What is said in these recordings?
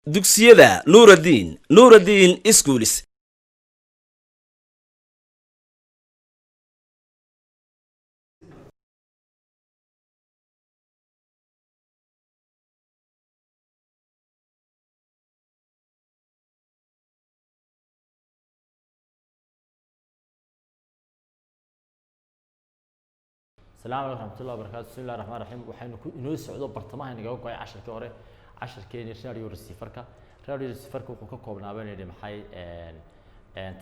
Dugsiyada Nuuraddiin, Nuuraddiin Schools. Asalaamu calaykum raxmatullahi wabarakatu. Bismi llahi raxmaan raxiim. Waxaynu ku inoo socdo bartamaha inagaga go'ay casharkii hore, casharkeeni radio receiverka. Radio receiverka wuxuu ka koobnaa baynu yidhi maxay?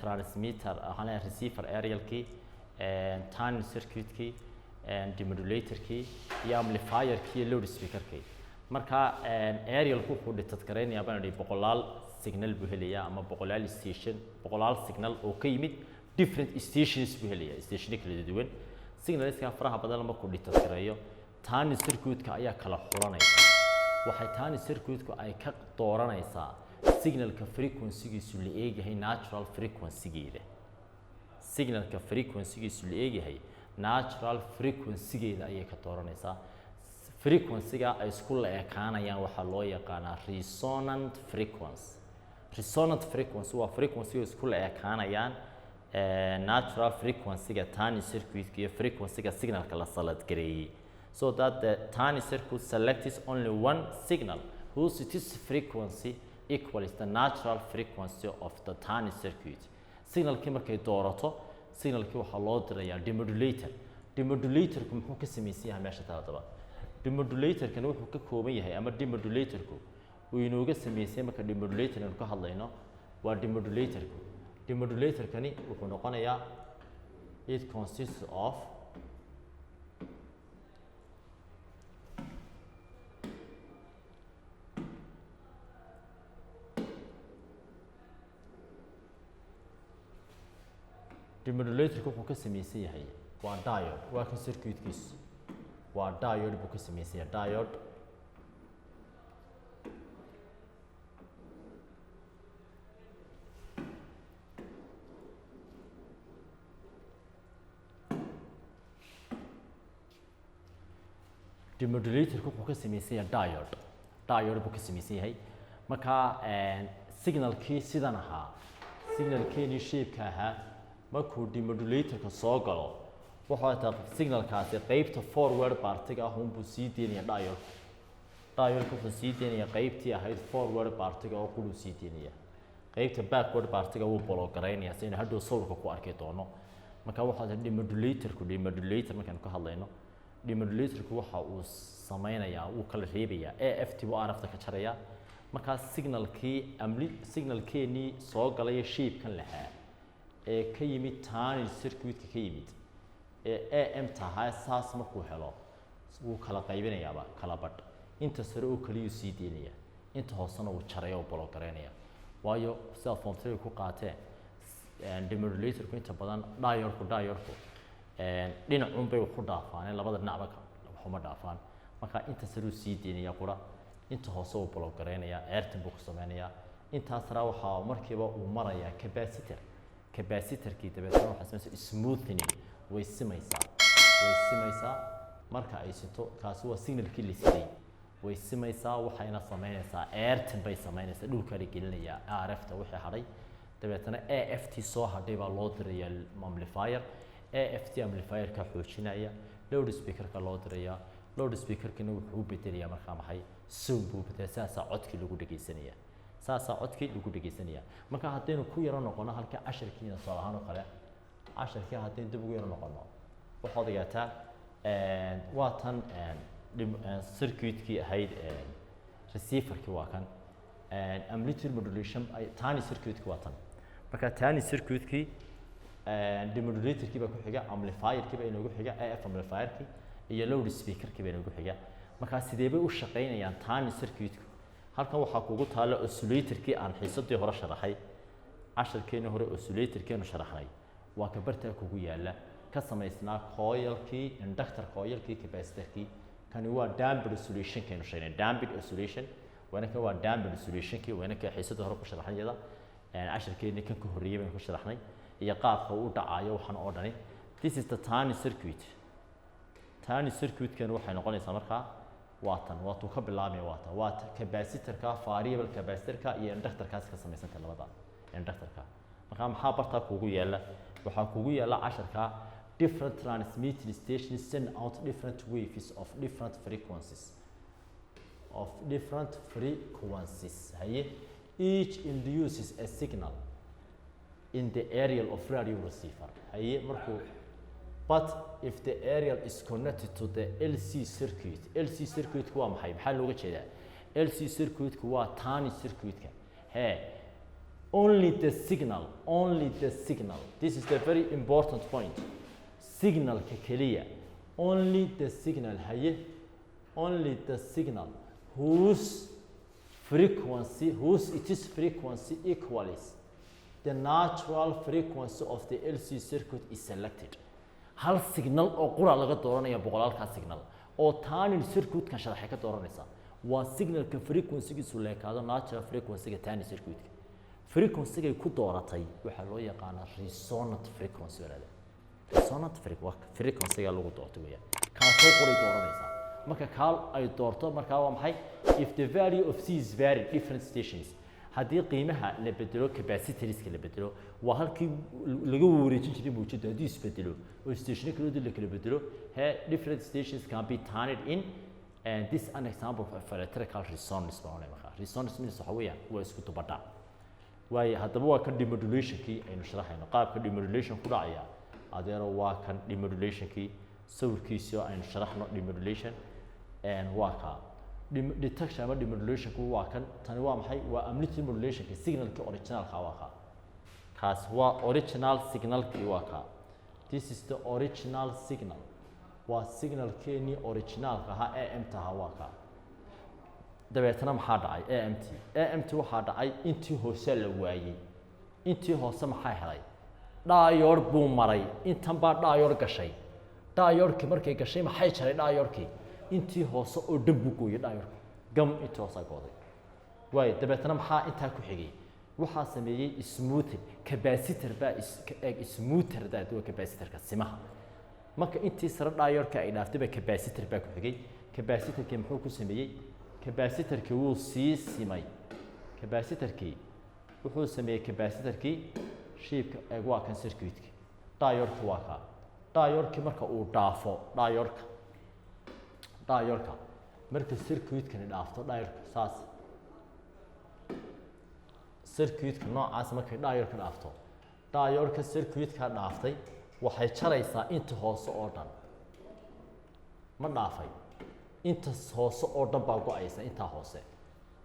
Transmitter, waxaan leeyahay receiver aerialkii, tuning circuitkii, demodulatorkii iyo amplifierkii iyo loud speakerkii. Marka aerialku wuxuu detect garaynayaa baynu yidhi boqolaal signal buu helayaa ama boqolaal station, boqolaal signal oo ka yimid different stations buu helayaa, stationo kala duwan. Signalska faraha badan markuu detect gareeyo, tuning circuitka ayaa kala xulanaysa. Waxay tuning circuitku ay ka dooranaysaa signalka frequency-giisu la eegyahay natural frequency-geeda. Signalka frequency-giisu la eegyahay natural frequency-geeda ayay ka dooranaysaa. Frequency-ga ay isku la ekaanayaan waxaa loo yaqaanaa resonant frequency. Resonant frequency waa frequency isku la ekaanayaan natural frequency-ga tuning circuit iyo frequency-ga signalka la select gareeyey, so that the tuning circuit selects only one signal whose its frequency equals the natural frequency of the tuning circuit. Signalkii markay doorato, signalkii waxaa loo dirayaa demodulator. Demodulatorku muxuu ka samaysan yahay meesha taadaba? Demodulatorkani wuxuu ka kooban yahay ama demodulatorku uu inooga samaysay, marka demodulator aynu ka hadlayno, waa demodulatorku, demodulatorkani wuxuu noqonayaa, it consists of demodulatorku wuxuu ka samaysan yahay waa diode. Waa kan circuitkiisu, waa diode buu ka samaysan yahay, diode. Demodulatorku wuxuu ka samaysan yahay diode, diode buu ka samaysan yahay. Marka signalkii sidan ahaa, signalkeenii shape-ka ahaa, markuu demodulatorka soo galo, wuxuu taa signalkaasi qeybta forward partiga ah unbuu sii deynaya diode. Diode wuxuu sii deynaya qeybtii ahayd forward partiga oo quruu sii deynaya. Qeybta backward partiga wuu block garaynaya, si aynu hadhow sawirka ku arki doono. Marka waxaa tahay demodulatorku, demodulator markaanu ka hadlayno, demodulatorku waxa uu sameynayaa, wuu kala reebayaa AF t buu RF ta ka jarayaa. Markaa signalkii amli signalkeenii soo galaya shape-kan lahaa ee ka yimid tuning circuitka ka yimid ee AM tahay, saas markuu helo wuu kala qaybinayaaba, kala badh. Inta sare oo keliyuu sii deynaya, inta hoosena wuu jaraya oo block garaynaya. Waayo, sidaad form three ku qaateen, demodulatorku inta badan diode-ku dhinacun bay wax ku dhaafaan, labada dhinacba waxuma dhaafaan. Marka inta sare uu sii deynaya qura, inta hoose uu block garaynaya, earthing buu ku sameynayaa. Intaas sare waxaa markiiba uu marayaa capacitor. Capacitorkii dabeetana waxaa samaysa smoothening, way simaysaa, way simaysaa. Marka ay sinto, kaasi waa signalkii la siday, way simaysaa, waxayna samaynaysaa earthing bay samaynaysaa, dhulkaa la gelinayaa RF ta wixii hadhay. Dabeetana AF t soo hadhay baa loo dirayaa amplifier. AF t amplifierka xoojinaya, loud speakerka loo dirayaa. Loud speakerkina wuxuu u bedelayaa markaa maxay? Sound buu bedelaya. Saasaa codkii lagu dhegeysanaya, saasaa codkii lagu dhegeysanaya. Marka haddaynu ku yaro noqono halka casharkiina, tusaale ahaan oo kale, casharkii haddaynu dib ugu yaro noqono, waxaad ogaataa waa tan circuitkii ahayd receiverkii, waa kan amplitude modulation tuning circuitkii waa tan. Marka tuning circuitkii, demodulatorkii baa ku xiga, amplifierkii baa inoogu xiga, AF amplifierkii iyo loud speakerkii baa inoogu xiga. Marka sidee bay u shaqaynayaan tuning circuitku? Halkan waxaa kugu taalla oscillatorkii aan xiisadii hore sharaxay, casharkeeni hore oscillatorkeenu sharaxnay, waa ka bartaa kugu yaalla, ka samaysnaa coilkii, inductor coilkii, capacitorkii. Kani waa damped oscillation kaynu sheegnay, damped oscillation waana kan, waa damped oscillationkii, waana ka xiisadii hore ku sharaxnay iyada. Casharkeeni kan ka horreeyay baynu ku sharaxnay iyo qaabka uu u dhacayo waxaan oo dhani. This is the tuning circuit. Tuning circuitkan waxay noqonaysaa markaa Waa tan, waa tuu ka bilaabmaya, waa tan, waa capacitorka, variable capacitorka iyo inductorkaas ka samaysanta, labada inductorka. Marka maxaa bartaa kugu yaala? Waxaa kugu yaala casharka: different transmitting stations send out different waves of different frequencies, of different frequencies. Haye, each induces a signal in the aerial of radio receiver. Haye, markuu, but if the aerial is connected to the LC circuit. LC circuit waa maxay? Maxaa looga jeedaa LC circuit? Waa tuning circuit-ka. He, only the signal, only the signal, this is the very important point, signalka keliya, only the signal, haye, only the signal whose frequency, whose it is frequency equals the natural frequency of the LC circuit is selected. Hal signal oo qura laga dooranaya boqolaalkaa signal oo tuning circuit-kan sharaxay ka dooranaysaa waa signalka frequency-giisu leekaado natural frequency-ga tuning circuit-ka. Frequency-gay ku dooratay waxaa loo yaqaanaa resonant frequency baa la. Resonant frequency-ga lagu doortay weeyaan, kaasoo qoray dooranaysaa. Marka kaa ay doorto, markaa waa maxay? If the value of C is varied different stations, haddii qiimaha la bedelo, capacitorska la bedelo, waa halkii laga wareejin jiray mawjadda, haddii isbedelo oo stationo kala la kala bedelo, he, different stations can be tuned in. And this an example of electrical resonance baa oranaya. Markaa resonance means waxa weeyaan waa isku dubadhac. Waayo, haddaba waa kan demodulationkii aynu sharaxayno, qaabka demodulation ku dhacaya. Adeero, waa kan demodulationkii sawirkiisii oo aynu sharaxno. Demodulation waa kaa detection ama demodulationku waa kan. Tani waa maxay? Waa amplitude modulationka. Signalkii originalka waa kaa, kaas waa original signalkii, waa kaa. This is the original signal, waa signalkeenii originalka ahaa ee AM taha, waa kaa. Dabeetana maxaa dhacay? AMT, AMT waxaa dhacay intii hoose la waayey. Intii hoose maxaa helay? Diode buu maray. Intan baa diode gashay. Diodekii markay gashay maxay jaray? Diodekii intii hoose oo dhan buu gooyey. Diodeka gam intii hoose gooday waayo. Dabeetana maxaa intaa ku xigay? Waxaa sameeyey smoothing capacitor baa eeg, smoother daad waa capacitorka simaha. Marka intii sare diodeka ay dhaaftay baa capacitor baa ku xigay. Capacitorkii muxuu ku sameeyey? Capacitorkii wuu sii simay. Capacitorkii wuxuu sameeyey, capacitorkii shape-ka eeg, waa kan circuitkii, diodeki waa kaa. Diodekii marka uu dhaafo diodeka, diodeka marka circuitkani dhaafto diodeka, saas circuitka noocaas markay diodeka dhaafto, diodeka circuitka dhaaftay waxay jaraysaa inta hoose oo dhan. Ma dhaafay? Inta hoose oo dhan baa go-aysa, intaa hoose.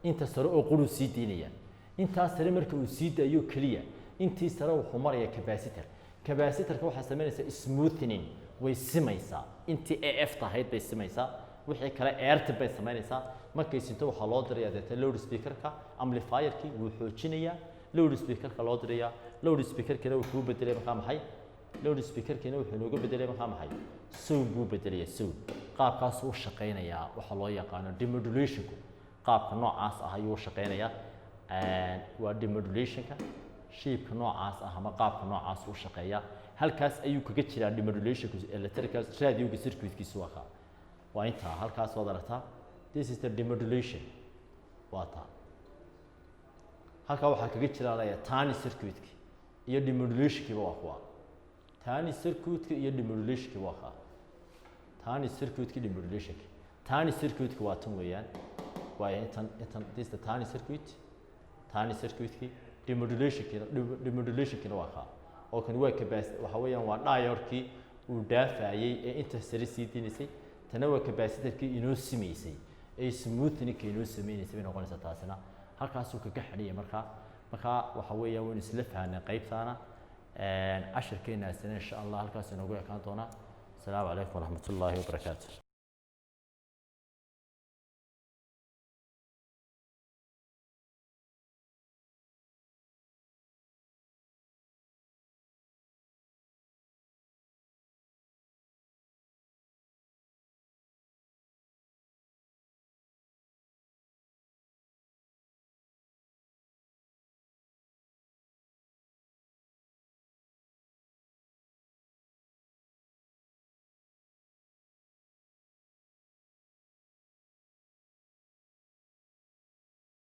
Inta sare oo quruu sii daynaya. Intaa sare marka uu sii daayo keliya, intii sare wuxuu maraya capacitor. Capacitorka waxaa samaynaysaa smoothening, way simaysaa. Intii AF tahayd bay simaysaa, wixii kale airtime bay samaynaysaa. Markay sinto waxaa loo dirayaa deeta loud speakerka. Amplifierkii wuu xoojinayaa, loud speakerka loo dirayaa. Loud speakerkina wuxuu bedelay markaa maxay? Loud speakerkina wuxuu inooga bedelay markaa maxay? Sound buu bedelaya, sound. Qaabkaasuu u shaqaynayaa waxaa loo yaqaano demodulationku. Qaabka noocaas ah ayuu u shaqaynayaa, waa demodulationka. Shape-ka noocaas ah ama qaabka noocaas u shaqeeya halkaas ayuu kaga jiraa demodulationku. Electrical radioga circuitkiisu waa kaa, waa intaa halkaas waad aragtaa. This is the demodulation, waa taa. Halkaa waxaa kaga jira leeyahay tuning circuitki iyo demodulationkiiba waa kuwa. Tuning circuitka iyo demodulationki waa kaa. Tuning circuitka, demodulationki, tuning circuitka waa tan weeyaan, waayo intan this is the tuning circuit. Tuning circuitkii, demodulationkiina, demodulationkiina waa kaa. Oo kan waa capacity, waxa weeyaan waa diodekii uu dhaafayey ee inta sare sii dinaysay. Tana waa capacitorkii inoo simaysay ee smoothingka inoo sameynaysay bay noqonaysaa. Taasina halkaasuu kaga xidhaya. Markaa waxa weeyaan waynu isla fahanay qaybtaana. Cashirkeenaasina insha Allah halkaas inoogu ekaan doonaa. Asalaamu calaykum waraxmat ullaahi wabarakaatu.